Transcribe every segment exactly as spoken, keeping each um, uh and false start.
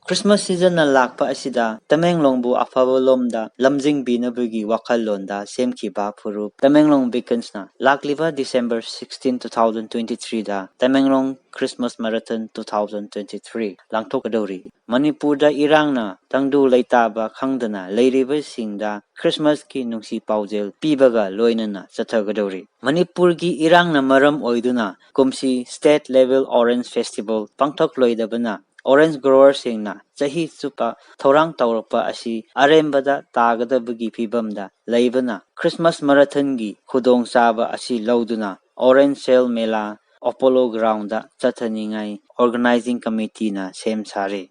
Christmas seasonꯅ ꯂꯥꯛꯄ ꯑꯁꯤꯗ ꯇꯃꯦꯡꯂꯣꯡꯕꯨ ꯑꯐꯕ ꯂꯣꯝꯗ ꯂꯝꯖꯤꯡꯕꯤꯅꯕꯒꯤ ꯋꯥꯈꯜꯂꯣꯟꯗ ꯁꯦꯝꯈꯤꯕ ꯐꯨꯔꯨꯞ ꯇꯃꯦꯡꯂꯣꯡ Beaconsꯅ ꯂꯥꯛꯂꯤꯕ December sixteen, two thousand twenty threeꯗ Tamenglong Christmas Marathon two thousand twenty three ꯂꯥꯡꯊꯣꯛꯀꯗꯧꯔꯤ꯫ ꯃꯅꯤꯄꯨꯔꯗ ꯏꯔꯥꯡꯅ ꯇꯪꯗꯨ ꯂꯩꯇꯥꯕ ꯈꯪꯗꯅ ꯂꯩꯔꯤꯕꯁꯤꯡꯗ Christmasꯀꯤ ꯅꯨꯡꯁꯤ ꯄꯥꯎꯖꯦꯜ ꯄꯤꯕꯒ ꯂꯣꯏꯅꯅ ꯆꯠꯊꯒꯗꯧꯔꯤ꯫ ꯃꯅꯤꯄꯨꯔꯒꯤ ꯏꯔꯥꯡꯅ ꯃꯔꯝ ꯑꯣꯏꯗꯨꯅ ꯀꯨꯝꯁꯤ State Level Orange Festival ꯄꯥꯡꯊꯣꯛꯂꯣꯏꯗꯕꯅ orange growerꯁꯤꯡꯅ ꯆꯍꯤ ꯆꯨꯞꯄ ꯊꯧꯔꯥꯡ ꯇꯧꯔꯛꯄ ꯑꯁꯤ ꯑꯔꯦꯝꯕꯗ ꯇꯥꯒꯗꯕꯒꯤ ꯐꯤꯕꯝꯗ ꯂꯩꯕꯅ Christmas Marathonꯒꯤ ꯈꯨꯗꯣꯡꯆꯥꯕ ꯑꯁꯤ ꯂꯧꯗꯨꯅ Orange Sale Mela Apollo Groundꯗ ꯆꯠꯊꯅꯤꯡꯉꯥꯏ Organizing Committeeꯅ ꯁꯦꯝ ꯁꯥꯔꯤ꯫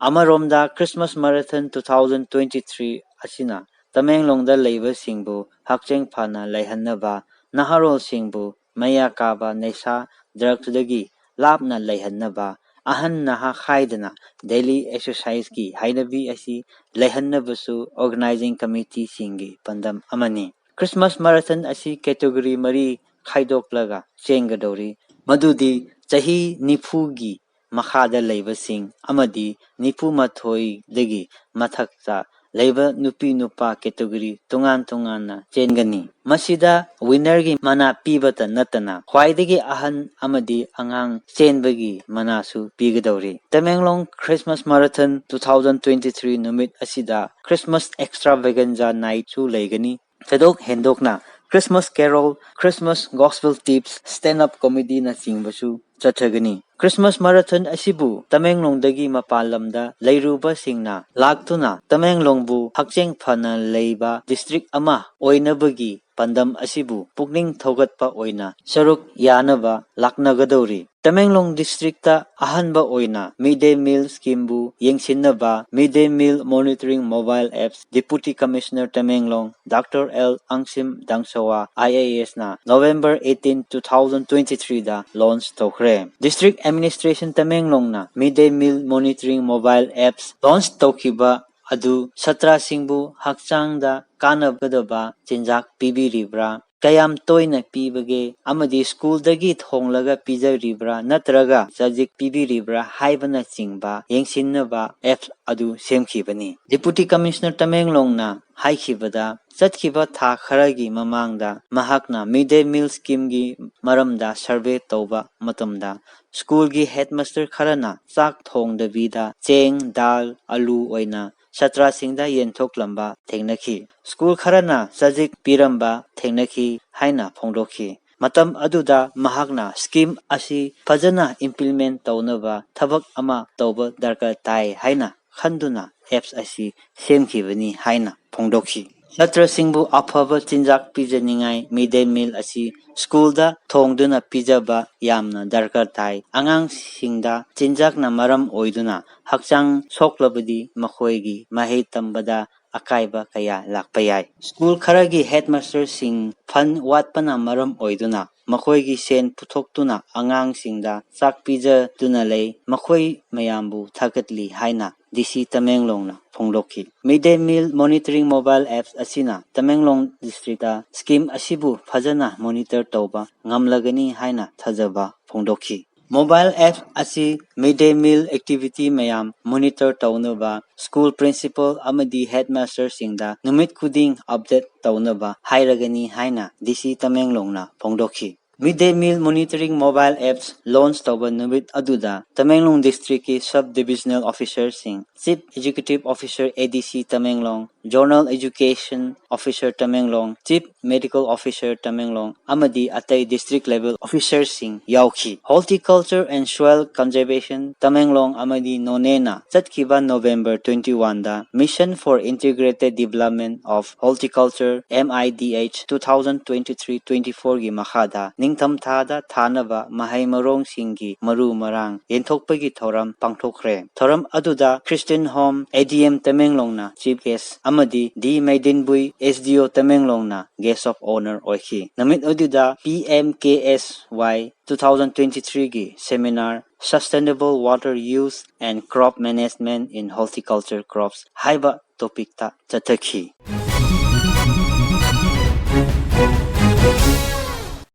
ꯑꯃꯔꯣꯝꯗ Christmas Marathon two thousand twenty three ꯑꯁꯤꯅ ꯇꯃꯦꯡꯂꯣꯡꯗ ꯂꯩꯕꯁꯤꯡꯕꯨ ꯍꯛꯆꯥꯡ ꯐꯅ ꯂꯩꯍꯟꯅꯕ, ꯅꯍꯥꯔꯣꯜꯁꯤꯡꯕꯨ ꯃꯌꯥ ꯀꯥꯕ ꯅꯤꯁꯥ drugsꯗꯒꯤ ꯂꯥꯞꯅ ꯂꯩꯍꯟꯅꯕ, ꯑꯍꯟ ꯅꯍꯥ ꯈꯥꯏꯗꯅ daily exerciseꯀꯤ ꯍꯩꯅꯕꯤ ꯑꯁꯤ ꯂꯩꯍꯟꯅꯕꯁꯨ Organizing Committeeꯁꯤꯡꯒꯤ ꯄꯥꯟꯗꯝ ꯑꯃꯅꯤ꯫ Christmas Marathon ꯑꯁꯤ category ꯃꯔꯤ ꯈꯥꯏꯗꯣꯛꯂꯒ ꯆꯦꯟꯒꯗꯧꯔꯤ, ꯃꯗꯨꯗꯤ ꯆꯍꯤ ꯅꯤꯐꯨꯒꯤ ꯃꯈꯥꯗ ꯂꯩꯕꯁꯤꯡ ꯑꯃꯗꯤ ꯅꯤꯐꯨ ꯃꯥꯊꯣꯏꯗꯒꯤ ꯃꯊꯛꯇ ꯂꯩꯕ ꯅꯨꯄꯤ ꯅꯨꯄꯥ category ꯇꯣꯉꯥꯟ ꯇꯣꯉꯥꯟꯅ ꯆꯦꯟꯒꯅꯤ꯫ ꯃꯁꯤꯗ winnerꯒꯤ ꯃꯅꯥ ꯄꯤꯕꯇ ꯅꯠꯇꯅ ꯈ꯭ꯋꯥꯏꯗꯒꯤ ꯑꯍꯟ ꯑꯃꯗꯤ ꯑꯉꯥꯡ ꯆꯦꯟꯕꯒꯤ ꯃꯅꯥꯁꯨ ꯄꯤꯒꯗꯧꯔꯤ꯫ Tamenglong Christmas Marathon two thousand twenty three ꯅꯨꯃꯤꯠ ꯑꯁꯤꯗ Christmas Extravaganza Nightꯁꯨ ꯂꯩꯒꯅꯤ꯫ ꯊꯣꯏꯗꯣꯛ ꯍꯦꯟꯗꯣꯛꯅ Christmas Carol, Christmas Gospel Tips, stand-up comedyꯅꯆꯤꯡꯕꯁꯨ ꯆꯠꯊꯒꯅꯤ꯫ Christmas Marathon ꯑꯁꯤꯕꯨ ꯇꯃꯦꯡꯂꯣꯡꯗꯒꯤ ꯃꯄꯥꯟ ꯂꯝꯗ ꯂꯩꯔꯨꯕꯁꯤꯡꯅ ꯂꯥꯛꯇꯨꯅ ꯇꯃꯦꯡꯂꯣꯡꯕꯨ ꯍꯛꯆꯥꯡ ꯐꯅ ꯂꯩꯕ district ꯑꯃ ꯑꯣꯏꯅꯕꯒꯤ ꯄꯥꯟꯗꯝ ꯑꯁꯤꯕꯨ ꯄꯨꯛꯅꯤꯡ ꯊꯧꯒꯠꯄ ꯑꯣꯏꯅ ꯁꯔꯨꯛ ꯌꯥꯅꯕ ꯂꯥꯛꯅꯒꯗꯧꯔꯤ꯫ ꯇꯃꯦꯡꯂꯣꯡ districtꯇ ꯑꯍꯥꯟꯕ ꯑꯣꯏꯅ Mid Day Meal Schemeꯕꯨ ꯌꯦꯡꯁꯤꯟꯅꯕ Mid Day Meal Monitoring Mobile Apps Deputy Commissioner Tamenglong Doctor L Angsim Dangsoa I A S ꯅ November eighteen, two thousand twenty threeꯗ launch ꯇꯧꯈ꯭ꯔꯦ꯫ District Administration ꯇꯃꯦꯡꯂꯣꯡꯅ Mid Day Meal Monitoring Mobile Apps launch ꯇꯧꯈꯤꯕ ꯑꯗꯨ ꯁꯥꯇ꯭ꯔꯁꯤꯡꯕꯨ ꯍꯛꯆꯥꯡꯗ ꯀꯥꯟꯅꯒꯗꯕ ꯆꯤꯟꯖꯥꯛ ꯄꯤꯕꯤꯔꯤꯕ꯭ꯔꯥ? ꯀꯌꯥꯝ ꯇꯣꯏꯅ ꯄꯤꯕꯒꯦ ꯑꯃꯗꯤ ꯁ꯭ꯀꯨꯜꯗꯒꯤ ꯊꯣꯡꯂꯒ ꯄꯤꯖꯔꯤꯕ꯭ꯔꯥ ꯅꯠꯇ꯭ꯔꯒ ꯆꯖꯤꯛ ꯄꯤꯕꯤꯔꯤꯕ꯭ꯔꯥ ꯍꯥꯏꯕꯅꯆꯤꯡꯕ ꯌꯦꯡꯁꯤꯟꯅꯕ ꯑꯦꯞꯁ ꯑꯗꯨ ꯁꯦꯝꯈꯤꯕꯅꯤ꯫ ꯗꯤꯄꯨꯇꯤ ꯀꯃꯤꯁꯅꯔ ꯇꯃꯦꯡꯂꯣꯡꯅ ꯍꯥꯏꯈꯤꯕꯗ, ꯆꯠꯈꯤꯕ ꯊꯥ ꯈꯔꯒꯤ ꯃꯃꯥꯡꯗ ꯃꯍꯥꯛꯅ ꯃꯤꯗ ꯗꯦ ꯃꯤꯜ ꯁ꯭ꯀꯤꯝꯒꯤ ꯃꯔꯝꯗ ꯁꯔꯚꯦ ꯇꯧꯕ ꯃꯇꯝꯗ ꯁ꯭ꯀꯨꯜꯒꯤ ꯍꯦꯗꯃꯥꯁꯇꯔ ꯈꯔꯅ ꯆꯥꯛ ꯊꯣꯡꯗꯕꯤꯗ ꯆꯦꯡ, ꯗꯥꯜ, ꯑꯂꯨ ꯑꯣꯏꯅ ꯁꯥꯇ꯭ꯔꯁꯤꯡꯗ ꯌꯦꯟꯊꯣꯛꯂꯝꯕ ꯊꯦꯡꯅꯈꯤ꯫ ꯁ꯭ꯀꯨꯜ ꯈꯔꯅ ꯆꯖꯤꯛ ꯄꯤꯔꯝꯕ ꯊꯦꯡꯅꯈꯤ ꯍꯥꯏꯅ ꯐꯣꯡꯗꯣꯛꯈꯤ꯫ ꯃꯇꯝ ꯑꯗꯨꯗ ꯃꯍꯥꯛꯅ ꯁ꯭ꯀꯤꯝ ꯑꯁꯤ ꯐꯖꯅ ꯏꯝꯄ꯭ꯂꯤꯃꯦꯟ ꯇꯧꯅꯕ ꯊꯕꯛ ꯑꯃ ꯇꯧꯕ ꯗꯔꯀꯥꯔ ꯇꯥꯏ ꯍꯥꯏꯅ ꯈꯟꯗꯨꯅ ꯑꯦꯞꯁ ꯑꯁꯤ ꯁꯦꯝꯈꯤꯕꯅꯤ ꯍꯥꯏꯅ ꯐꯣꯡꯗꯣꯛꯈꯤ꯫ ꯁꯥꯇ꯭ꯔꯁꯤꯡꯕꯨ ꯑꯐꯕ ꯆꯤꯟꯖꯥꯛ ꯄꯤꯖꯅꯤꯡꯉꯥꯏ ꯃꯤꯗ ꯗꯦ ꯃꯤꯜ ꯑꯁꯤ ꯁ꯭ꯀꯨꯜꯗ ꯊꯣꯡꯗꯨꯅ ꯄꯤꯖꯕ ꯌꯥꯝꯅ ꯗꯔꯀꯥꯔ ꯇꯥꯏ꯫ ꯑꯉꯥꯡꯁꯤꯡꯗ ꯆꯤꯟꯖꯥꯛꯅ ꯃꯔꯝ ꯑꯣꯏꯗꯨꯅ ꯍꯛꯆꯥꯡ ꯁꯣꯛꯂꯕꯗꯤ ꯃꯈꯣꯏꯒꯤ ꯃꯍꯩ ꯇꯝꯕꯗ ꯑꯀꯥꯏꯕ ꯀꯌꯥ ꯂꯥꯛꯄ ꯌꯥꯏ꯫ ꯁ꯭ꯀꯨꯜ ꯈꯔꯒꯤ ꯍꯦꯗꯃꯥꯁꯇꯔꯁꯤꯡ ꯐꯟ ꯋꯥꯠꯄꯅ ꯃꯔꯝ ꯑꯣꯏꯗꯨꯅ ꯃꯈꯣꯏꯒꯤ ꯁꯦꯟ ꯄꯨꯊꯣꯛꯇꯨꯅ ꯑꯉꯥꯡꯁꯤꯡꯗ ꯆꯥꯛ ꯄꯤꯖꯗꯨꯅ ꯂꯩ꯫ ꯃꯈꯣꯏ ꯃꯌꯥꯝꯕꯨ ꯊꯥꯒꯠꯂꯤ ꯍꯥꯏꯅ ꯗꯤ ꯁꯤ ꯇꯃꯦꯡꯂꯣꯡꯅ ꯐꯣꯡꯗꯣꯛꯈꯤ꯫ Mid day meal monitoring mobile apps ꯑꯁꯤꯅ ꯇꯃꯦꯡꯂꯣꯡ ꯗꯤꯁꯇ꯭ꯔꯤꯛꯇ ꯁ꯭ꯀꯤꯝ ꯑꯁꯤꯕꯨ ꯐꯖꯅ ꯃꯣꯅꯤꯇꯔ ꯇꯧꯕ ꯉꯝꯂꯒꯅꯤ ꯍꯥꯏꯅ ꯊꯥꯖꯕ ꯐꯣꯡꯗꯣꯛꯈꯤ꯫ ꯃꯣꯕꯥꯏꯜ ꯑꯦꯞ ꯑꯁꯤ ꯃꯤꯗ ꯗꯦ ꯃꯤꯜ ꯑꯦꯛꯇꯤꯚꯤꯇꯤ ꯃꯌꯥꯝ ꯃꯣꯅꯤꯇꯔ ꯇꯧꯅꯕ, ꯁ꯭ꯀꯨꯜ ꯄ꯭ꯔꯤꯟꯁꯤꯄꯜ ꯑꯃꯗꯤ ꯍꯦꯗꯃꯥꯁꯇꯔꯁꯤꯡꯗ ꯅꯨꯃꯤꯠ ꯈꯨꯗꯤꯡ ꯑꯞꯗꯦꯠ ꯇꯧꯅꯕ ꯍꯥꯏꯔꯒꯅꯤ ꯍꯥꯏꯅ ꯗꯤ ꯁꯤ ꯇꯃꯦꯡꯂꯣꯡꯅ ꯐꯣꯡꯗꯣꯛꯈꯤ꯫ Mid day meal monitoring mobile apps launch ꯇꯧꯕ ꯅꯨꯃꯤꯠ ꯑꯗꯨꯗ ꯇꯃꯦꯡꯂꯣꯡ ꯗꯤꯁꯇ꯭ꯔꯤꯛꯀꯤ ꯁꯕ ꯗꯤꯕꯤꯖꯅꯦꯜ ꯑꯣꯐꯤꯁꯔꯁꯤꯡ, chief executive officer, A D C Tamenglong, zonal education officer Tamenglong, chief medical officer Tamenglong ꯑꯃꯗꯤ ꯑꯇꯩ ꯗꯤꯁꯇ꯭ꯔꯤꯛ ꯂꯦꯚꯦꯜ ꯑꯣꯐꯤꯁꯔꯁꯤꯡ ꯌꯥꯎꯈꯤ꯫ Horticulture and Soil Conservation Tamenglong ꯑꯃꯗꯤ ꯅꯣꯅꯦꯅ ꯆꯠꯈꯤꯕ ꯅꯣꯕꯦꯝꯕꯔ ꯇ꯭ꯋꯦꯟꯇꯤ ꯋꯥꯟꯗ Mission for Integrated Development of Horticulture, M I D H, two thousand twenty-three twenty-four ꯒꯤ ꯃꯈꯥꯗ ꯅꯤꯡꯊꯝꯊꯥꯗ ꯊꯥꯅꯕ ꯃꯍꯩ ꯃꯔꯣꯡꯁꯤꯡꯒꯤ ꯃꯔꯨ ꯃꯔꯥꯡ ꯌꯦꯟꯊꯣꯛꯄꯒꯤ ꯊꯧꯔꯝ ꯄꯥꯡꯊꯣꯛꯈ꯭ꯔꯦ꯫ ꯊꯧꯔꯝ ꯑꯗꯨꯗ Christian Home, A D M ꯇꯃꯦꯡꯂꯣꯡꯅ ꯆꯤꯐ ꯒꯦꯁ ꯑꯃꯗꯤ ꯗꯤ ꯃꯩꯗꯤꯟꯕꯨꯏ, ꯑꯦꯁ ꯗꯤ ꯑꯣ ꯇꯃꯦꯡꯂꯣꯡꯅ ꯒꯦꯁ ꯑꯣꯐ ꯑꯣꯅꯔ ꯑꯣꯏꯈꯤ꯫ ꯅꯨꯃꯤꯠ ꯑꯗꯨꯗ P M K S Y two thousand twenty-three ꯒꯤ seminar Sustainable Water Use and Crop Management in Horticulture Crops ꯍꯥꯏꯕ ꯇꯣꯄꯤꯛꯇ ꯆꯠꯊꯈꯤ꯫